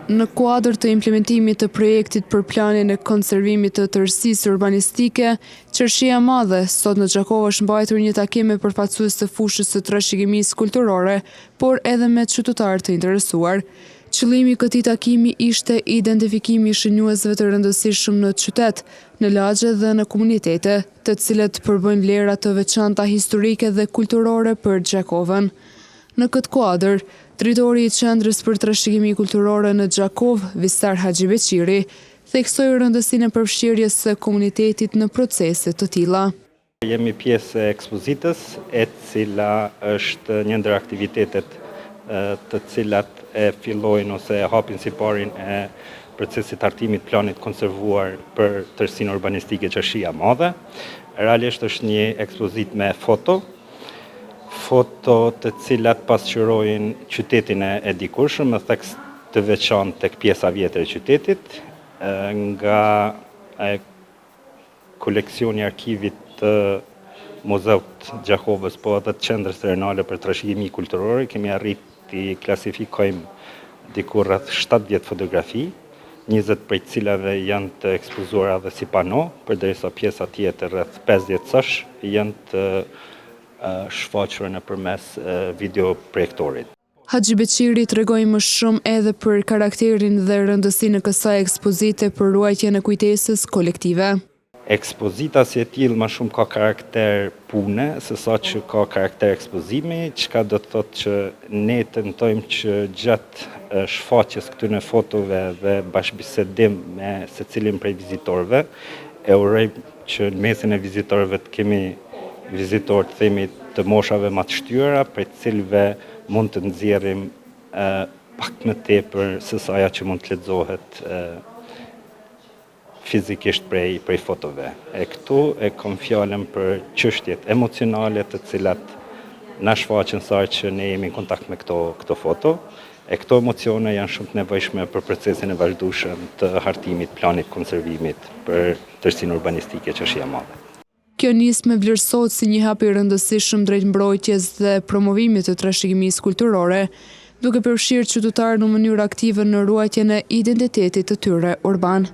Në kuadër të implementimit të projektit për planin e konservimit të tërësisë urbanistike, Çarshia e Madhe, sot në Gjakovë është mbajtur një takim me përfaqësues të fushës së trashëgimisë kulturore, por edhe me qytetarë të interesuar. Qëllimi i këtij takimi ishte identifikimi i shënjuesve të rëndësishëm në qytet, në lagje dhe në komunitete, të cilët përbëjnë vlera të veçanta historike dhe kulturore për Gjakovën. Në këtë kuadër, drejtori i Qendrës për Trashëgimi Kulturore në Gjakovë, Visar Haxhibeqiri, theksoi rëndësinë e përfshirjes së komunitetit në procese të tilla. Jemi pjesë e ekspozitës, e cila është një ndër aktivitetet të cilat e fillojnë ose e hapin siparin e procesit të hartimit të planit konservuar për tërësinë urbanistike Çarshia e Madhe. Realisht është një ekspozitë me foto, foto të cilat pasqyrojnë qytetin e dikurshëm, me theks të veçantë tek pjesa e vjetër e qytetit, nga koleksioni i arkivit të Muzeut të Gjakovës, po edhe të Qendrës Rajonale për Trashëgimi Kulturore, kemi arrit t'i klasifikojmë diku rreth 70 fotografi, 20 prej të cilave janë të ekspozuara edhe si pano, përderisa pjesa tjetër rreth 50 sosh janë të shfaqura nëpërmes videoprojektorit. Haxhibeqiri tregoi më shumë edhe për karakterin dhe rëndësinë e kësaj ekspozite për ruajtjen e kujtesës kolektive. Ekspozita si e tillë ma shumë ka karakter pune, se sa që ka karakter ekspozimi, çka do të thotë që ne tentojmë që gjatë shfaqjes këtyne fotove dhe bashkëbisedim me secilin prej vizitorëve, e urojmë që në mesin e vizitorëve të kemi vizitorë të themi të moshave ma të shtyra, prej të cilëve mund të nxjerrim pak më tepër se sa ajo që mund të lexohet fizikisht prej prej fotove. E këtu e kam fjalën për çështjet emocionale të cilat na shfaqen sa herë që ne jemi në kontakt me këto këto foto. E këto emocione janë shumë të nevojshme për procesin e vazhdueshëm të hartimit planit konservimit për tërësinë urbanistike Çarshia e Madhe. Kjo nismë vlerësohet si një hap i rëndësishëm drejt mbrojtjes dhe promovimit të trashëgimisë kulturore, duke përfshirë qytetarët në mënyrë aktive në ruajtjen e identitetit të tyre urban.